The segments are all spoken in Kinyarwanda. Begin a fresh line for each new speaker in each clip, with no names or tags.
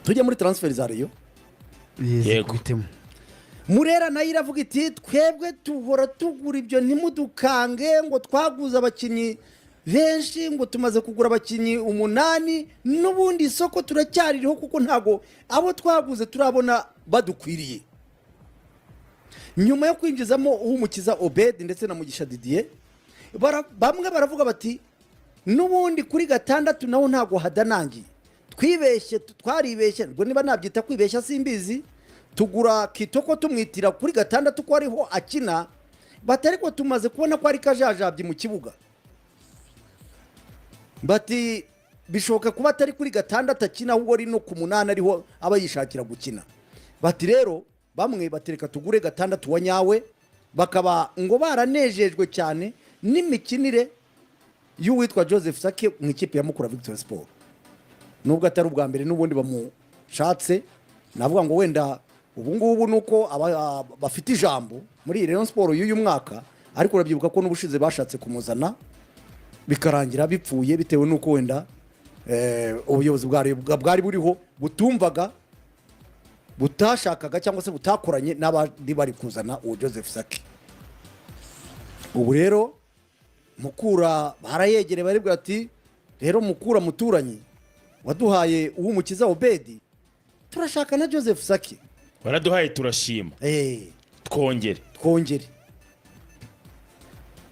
Tujye muri transfer za Rayon.
Yego.
Kubitemo.
Murera nayo iravuga iti: "Twebwe tuhora tugura ibyo, ntimudukange ngo twaguze abakinnyi benshi, ngo tumaze kugura abakinnyi umunani, n'ubundi isoko turacyaririho kuko ntabwo abo twaguze turabona badukwiriye." Nyuma yo kwinjizamo Uwumukiza Obedi ndetse na Mugisha Didier, bamwe baravuga bati: "N'ubundi kuri gatandatu naho ntabwo hadanangiye, twibeshye, twaribeshye." Ubwo niba nabyita kwibeshya simbizi. Tugura Kitoko tumwitira kuri gatandatu ko ariho akina, bati ariko tumaze kubona ko ari kajajabye mu kibuga. Bati bishoboka kuba atari kuri gatandatu akina, ahubwo ari no ku munani ariho aba yishakira gukina. Bati rero bamwe batereka tugure gatandatu wa nyawe. Bakaba ngo baranejejwe cyane n'imikinire y'uwitwa Joseph Sake mu ikipe ya Mukura Victory Sport, nubwo atari ubwa mbere n'ubundi bamushatse. Navuga ngo wenda ubu ngubu ni uko bafite ijambo muri iyi Rayon Sport y'uyu mwaka, ariko urabyibuka ko n'ubushize bashatse kumuzana bikarangira bipfuye, bitewe n'uko wenda ubuyobozi bwari buriho butumvaga, butashakaga cyangwa se butakoranye n'abandi bari kuzana uwo Joseph Sake. Ubu rero Mukura barayegereye, baribwira ati: "Rero Mukura muturanyi, waduhaye Uwumukiza Obedi, turashaka na Joseph Sake."
Waraduhaye turashima. Twongere.
Twongere.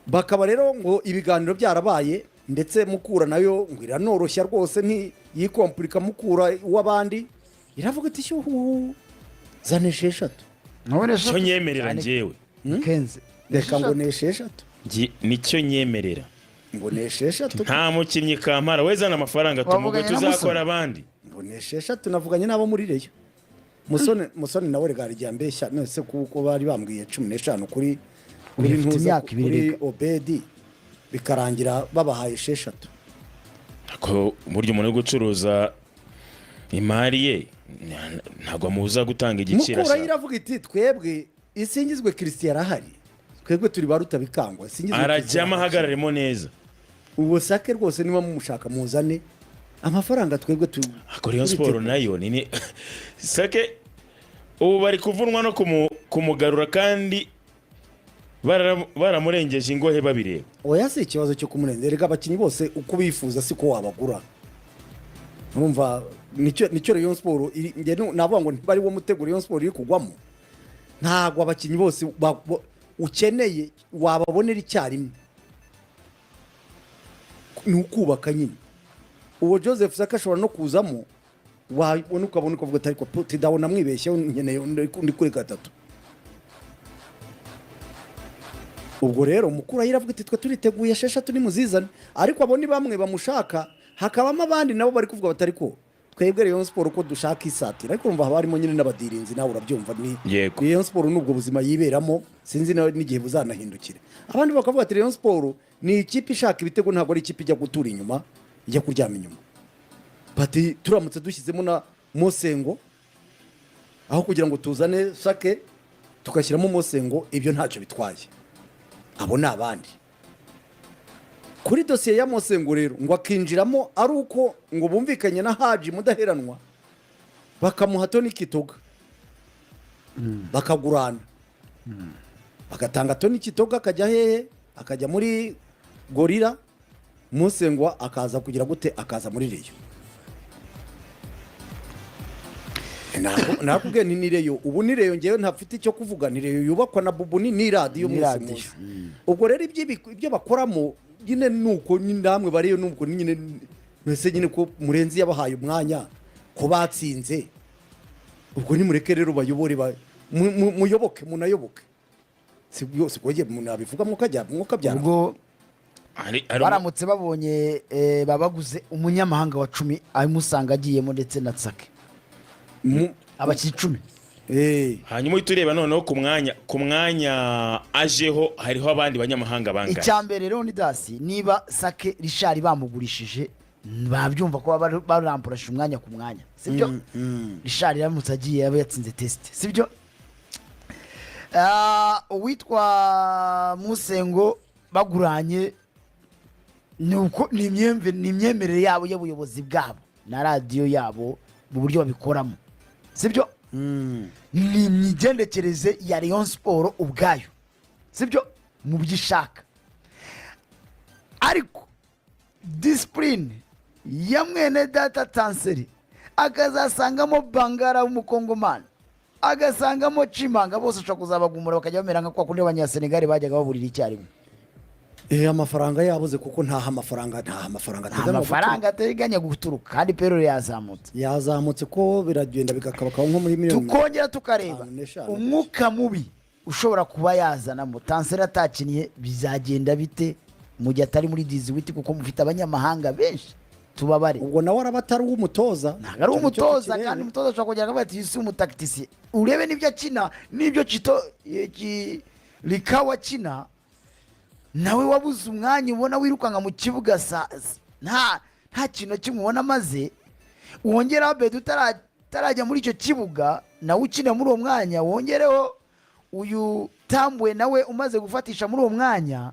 Bakaba rero ngo ibiganiro byarabaye, ndetse Mukura nayo ngo iranoroshya rwose, ntiyikompurika. Mukura uw'abandi iravuga iti: "Shyuhu, zana esheshatu."
Icyo nyemerera njyewe.
Kenze.
Reka, ngo ni esheshatu.
Nicyo nyemerera.
Ngo ni esheshatu.
Nta mukinnyi kampara we, zana amafaranga tumugwe.
Wavuganye na
tuzakora
Musoni?
Abandi.
Ngo ni esheshatu. Navuganye n'abo muri Rayon. Musoni, Musoni nawe rega igihe ambeshya. None se kuko bari bambwiye 15 kuri
Ufite
ntuza
imyaka 2
kuri
rega.
Obedi, bikarangira babahaye esheshatu.
Ko burya umuntu uri gucuruza imari ye ntabwo amubuza gutanga igiciro
Mukura
ashaka.
iravuga iti: "Twebwe Isingizwe Christian arahari, twebwe turi ba rutabikangwa. Isingizwe Christian
Arajyamo
arahari."
ahagararemo neza.
Uwo Sake rwose niba mumushaka muzane amafaranga, twebwe tu
Ariko Rayon Sport nayo ni Sake ubu bari kuvunwa no kumugarura kandi baramurengeje ingohe babireba.
Oya, si ikibazo cyo kumurenza. Erega abakinnyi bose uko bifuza siko wabagura. Urumva nicyo Rayon Sport njye navuga ngo niba ari wo mutego Rayon Sport iri kugwamo. Ntabwo abakinnyi bose ukeneye wababonera icyarimwe. Ni ukubaka nyine. Uwo Joseph Saka ashobora no kuzamo, wabona ukabona ukavuga ati: "Ariko tidabona mwibeshyeho, nkeneye undi kuri gatatu." Ubwo rero Mukura iravuga iti: "Twe turiteguye, esheshatu nimuzizane." Ariko abo ni bamwe bamushaka, hakabamo abandi nabo bari kuvuga batari ko twebwe Rayon Sport uko dushaka isatira. Ariko urumva haba harimo nyine n'abadirinzi, nawe urabyumva, ni
Yego.
ni Rayon Sport n'ubwo buzima yiberamo, sinzi nawe n'igihe buzanahindukira. Abandi bakavuga ati: "Rayon Sport ni ikipe ishaka ibitego, ntabwo ari ikipe ijya gutura inyuma, ijya kuryama inyuma." Bati turamutse dushyizemo na Mosengo aho kugira ngo tuzane Sake, tugashyiramo Mosengo, ibyo ntacyo bitwaye. Abo ni abandi. Kuri dosiye ya Mosengo rero, ngo akinjiramo ari uko ngo bumvikanye na Haji Mudaheranwa, bakamuha Toni Kitoga, bakagurana, bagatanga Toni Kitoga akajya hehe? Akajya muri Gorilla. Mosengo akaza kugira gute? Akaza muri Rayon. Nakubwiye ni Rayon ubu, ni Rayon ngewe ntafite icyo kuvuga. Ni Rayon yubakwa na Bubu, ni radiyo
Ni
mwese
radiyo.
muzi. Ubwo rero ibyo bakoramo nyine ni uko nyine namwe bariyo, ni uko nyine mbese nyine ko Murenzi yabahaye umwanya, ko batsinze. Ubwo nimureke rero bayobore, muyoboke, munayoboke. Si byose ko nabivuga mwukajya mwukabyara.
Ubwo
Hari
baramutse babonye babaguze umunyamahanga wa 10, amusanga agiyemo ndetse na Tsake, abakinnyi 10.
Hanyuma uhita ureba noneho ku mwanya ajeho hariho abandi banyamahanga bangahe?
Icya mbere rero ni dasi niba Sake Richard bamugurishije, babyumva ko baba baramporashe umwanya ku mwanya, sibyo? Richard yaramutse agiye yaba yatsinze test, sibyo? Uwitwa Musengo baguranye, ni uko ni imyemerere yabo y'ubuyobozi bwabo na radiyo yabo. mu buryo babikoramo, sibyo? Ni imigendekereze ya Rayon Sport ubwayo, sibyo, mu byo ishaka. Ariko discipline ya mwene data Tanseri, akazasangamo Bangara w'umukongomani, agasangamo Cimanga, bose ashobora kuzabagumura bakajya bamera nka kwa kundi abanyasenegali bajyaga baburira icyarimwe.
Amafaranga yabuze, kuko ntaho amafaranga, ntaho amafaranga
Nta
ateganywa.
mafaranga ateganya guturuka, kandi payroll yazamutse.
Yazamutse, ko biragenda bigakabakaba nko muri miliyoni
Tukongera tukareba
5 n'eshanu.
umwuka mubi ushobora kuba yazanamo. Tanseri atakiniye bizagenda bite mu gihe atari muri 18? Kuko mufite abanyamahanga benshi, tubabare.
Ubwo nawe araba atari uw'umutoza.
Ntabwo ari umutoza, kandi umutoza ashobora kongera akavuga ati: "Uyu si umutacticien." Urebe n'ibyo akina n'ibyo Cito Rikawa akina, nawe wabuze umwanya, ubona wirukanka mu kibuga nta kintu na kimwe ubona amaze. Wongeraho Abedi utarajya muri icyo kibuga, nawe ukina muri uwo mwanya, wongereho uyu Tambuwe nawe umaze gufatisha muri uwo mwanya,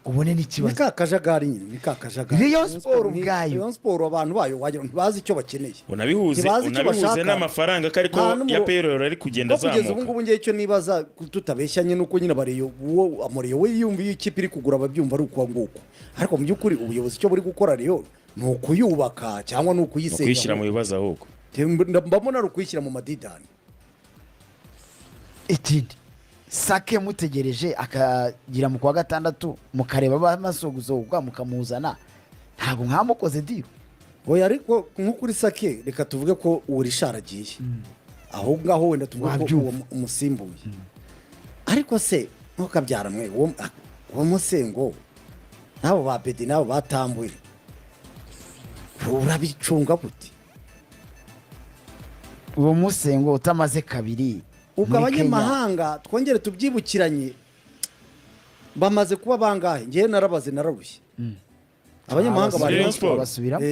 ubone
Ni
n'ikibazo.
ka kajagari nyine, ni ka kajagari.
Rayon Sport ubwayo.
Rayon Sport, abantu bayo wagira ngo ntibazi icyo bakeneye.
Unabihuze
Ntibazi icyo
unabihuze
bashaka.
n'amafaranga ko ariko
Nta
ya payroll ari kugenda
Ko kugeza ubu
azamuka.
ngubu ngewe icyo nibaza, tutabeshyanye, nuko nyine bariyo uwo amuriyo we yumva iyo ikipe iri kugura ababyumva ari uko nguko, ariko mu by'ukuri ubuyobozi icyo buri gukora rero ni ukuyubaka cyangwa ni
Ni
ukuyisenya?
ukuyishyira mu bibazo ahubwo.
Mbamo ari ukuyishyira mu madidani.
Ikindi, Sake mutegereje akagira mu kwa gatandatu, mukareba bamasogusoga mukamuzana, ntabwo mwamukoze deal.
Oya, ariko nko kuri Sake, reka tuvuge ko uwo Richard agiye aho ngaho, wenda tuvuge ko
Wabyumva.
uwo umusimbuye. Ariko se ntukabyara mwe, uwo musengo n'abo ba Bedi n'abo batambuye urabicunga gute?
Uwo musengo utamaze kabiri
Ubwo
muri Kenya.
abanyamahanga, twongere tubyibukiranye, bamaze kuba bangahe? Ngewe narabaze nararushye, abanyamahanga ba
Rayon
Rayon
Sport.
Basubiramo.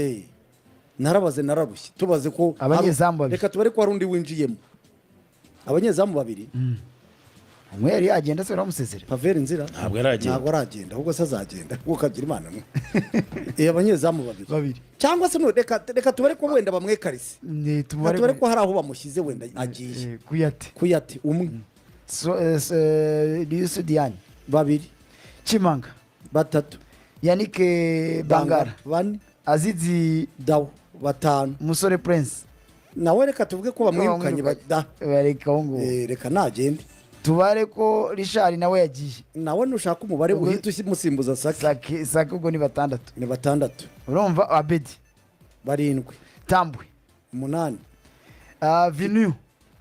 Narabaze nararushye, tubaze ko
Abanyezamu babiri.
Reka tubare ko hari undi winjiyemo, abanyezamu babiri.
Umwe yari yagenda se, uramusezera?
Paveri Nzira.
Ntabwo aragenda.
Ntabwo aragenda, ahubwo se azagenda kuko kagira Imana mwe. Abanyezamu babiri.
Babiri.
Cyangwa se no, reka tubare ko wenda bamwekarise.
Ni
Reka
tumubare.
tubare ko hari aho bamushyize, wenda agiye.
Kuyate.
Kuyate umwe.
So, Yusu Diane.
Babiri.
Chimanga.
Batatu.
Yannick Bangara.
Bane.
Azizi.
Dawo, batanu.
Musore Prince.
Nawe reka tuvuge ko bamwirukanye da.
Bareka aho nguho.
Reka nagende.
Tubare ko Richard nawe yagiye.
Nawe nushaka umubare uhita umusimbuza Sake.
Sake, Sake, ubwo ni batandatu.
Ni batandatu.
Urumva Abedi.
Barindwi.
Tambwe.
Umunani.
Vinu.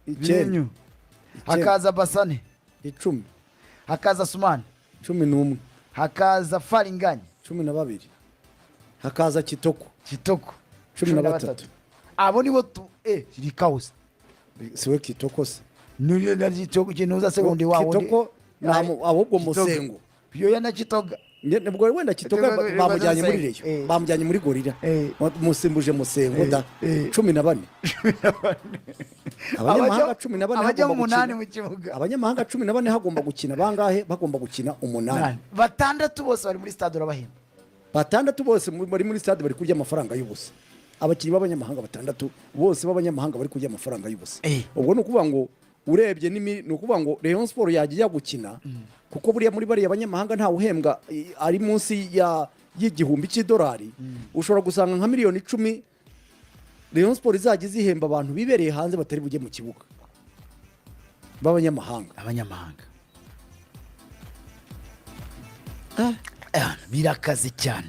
Icyenda.
Vinu, hakaza Basane.
10.
Hakaza Sumani.
11.
Hakaza Faringanye.
12, hakaza Kitoko.
Kitoko.
13.
Abo nibo tu Rikawuza.
Siwe Kitoko se?
Niyo na Kitoko kinuza segundi wawo.
Kitoko ahubwo Musengo.
Yo na Kitoga.
Nibwo wenda Kitoka
Kitoga-
bamujyanye muri
Musengo.
Reyo, bamujyanye muri Gorira. Musimbuje Musengo da. 14, abanyamahanga 14.
Abajya
Hagomba
umunani
gukina
mu kibuga.
Abanyamahanga 14, hagomba gukina bangahe? Bagomba gukina umunani.
Batandatu bose bari muri stade, urabahemba.
Batandatu bose bari muri stade, bari kurya amafaranga y'ubusa. Abakinnyi b'abanyamahanga batandatu bose b'abanyamahanga bari kurya amafaranga y'ubusa. Ubwo ni ukuvuga ngo urebye ni ukuvuga ngo Rayon Sport yajya ijya gukina, kuko buriya muri bariya banyamahanga ntawe uhembwa ari munsi ya y'igihumbi cy'idolari. Ushobora gusanga nka miliyoni 10 Rayon Sport izajya izihemba abantu bibereye hanze batari bujye mu kibuga b'abanyamahanga.
Abanyamahanga. Birakaze cyane.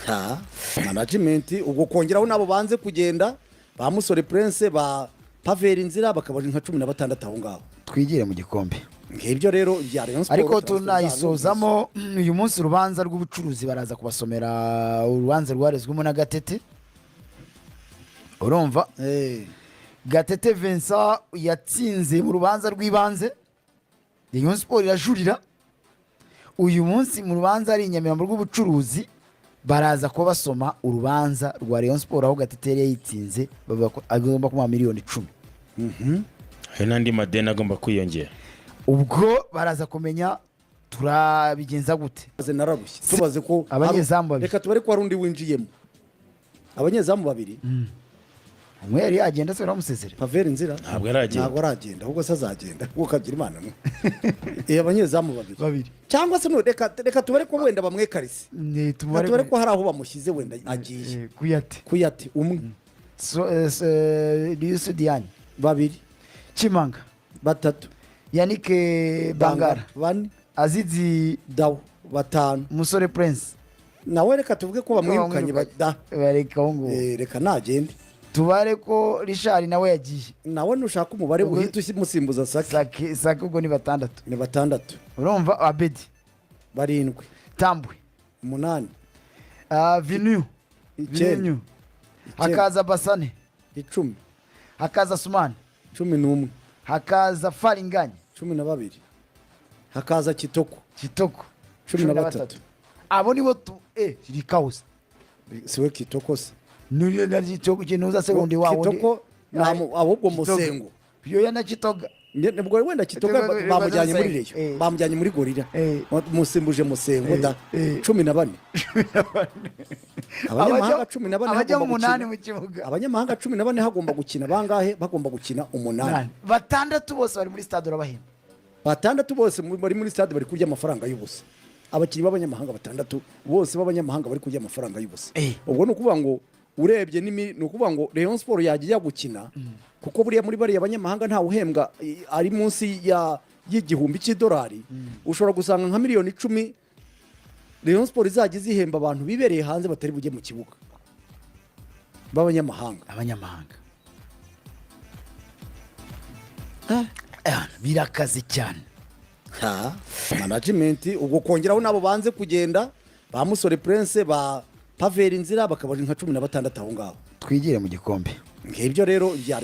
Ha, management, ubwo kongeraho n'abo banze kugenda, ba Musore Prince, ba Paveri Nzira, bakaba ari nka 16 aho ngaho.
Twigire mu gikombe.
Ngibyo rero bya Rayon Sport.
Ariko
transfer.
Tunayisozamo uyu munsi urubanza rw'ubucuruzi, baraza kubasomera urubanza rwarezwemo na Gatete, urumva? Gatete Vincent yatsinze mu rubanza rw'ibanze, Rayon Sport irajurira. Uyu munsi mu rubanza ari i Nyamirambo rw'ubucuruzi, baraza kuba basoma urubanza rwa Rayon Sport aho Gatete yari yayitsinze, bavuga ko agomba kumuha miliyoni 10.
Hari n'andi madeni agomba kwiyongera.
Ubwo baraza kumenya turabigenza gute.
Tubaze nararushye, tubaze ko
Abanyezamu babiri.
Reka tubare ko hari undi winjiyemo, abanyezamu babiri.
Umwe yari yagenda se baramusezerera?
Paveri Nzira.
Ntabwo aragenda.
Ntabwo aragenda, ahubwo se azagenda kuko kagira Imana mwe. Abanyezamu babiri.
Babiri.
Cyangwa se no, reka tubare ko wenda bamwekarise.
Ni
Reka
tumubare.
Tubare ko hari aho bamushyize, wenda agiye.
Kuyate.
Kuyate umwe.
So, Youssou Diagne.
Babiri.
Chimanga.
Batatu.
Yannick Bangara.
Bane.
Azizi.
Dawo, batanu.
Musore Prince.
Nawe reka tuvuge ko bamwirukanye da.
Bareka aho nguho.
Reka nagende.
Tubare ko Richard nawe yagiye.
Nawe nushaka umubare uhita umusimbuza Sake.
Sake, Sake, ubwo ni batandatu.
Ni batandatu.
Urumva Abedi.
Barindwi.
Tambwe.
Umunani.
Vinu.
Icyenda.
Vinu.
Icyenda.
Hakaza Basane.
10.
Hakaza Sumani.
11.
Hakaza Faringanya.
12, hakaza Kitoko.
Kitoko.
13.
Abo nibo tu Rikawusa.
Siwe Kitoko se?
Niyo nari kinuza sebundi wa wundi.
Kitoko ahubwo
Kitoga.
Musengo.
Yoya na Kitoga.
Nibwo wenda Kitoga
Kitoga-
bamujyanye muri
Musengo.
Reyo, bamujyanye muri Gorira. Musimbuje Musengo da. 14 abanyamahanga, 14
Abajya
hagomba
umunani
gukina
mu kibuga.
Abanyamahanga 14 hagomba gukina bangahe? Bagomba gukina umunani.
Nani. Batandatu bose bari muri stade urabahemba.
Batandatu bose bari muri stade bari kurya amafaranga y'ubusa. Abakinnyi b'abanyamahanga batandatu bose b'abanyamahanga bari kurya amafaranga y'ubusa. Ubwo ni ukuvuga ngo urebye ni ukuvuga ngo Rayon Sport yajya ijya gukina, kuko buriya muri bariya banyamahanga ntawe uhembwa ari munsi ya y'igihumbi cy'idolari. Ushobora gusanga nka miliyoni 10 Rayon Sport izajya izihemba abantu bibereye hanze batari bujye mu kibuga b'abanyamahanga.
Abanyamahanga. Birakaze cyane.
Ha, management ubwo kongeraho n'abo banze kugenda, ba Musore Prince, ba Paveri Nzira, bakaba ari nka 16 aho ngaho.
Twigire mu gikombe.
Ngibyo rero bya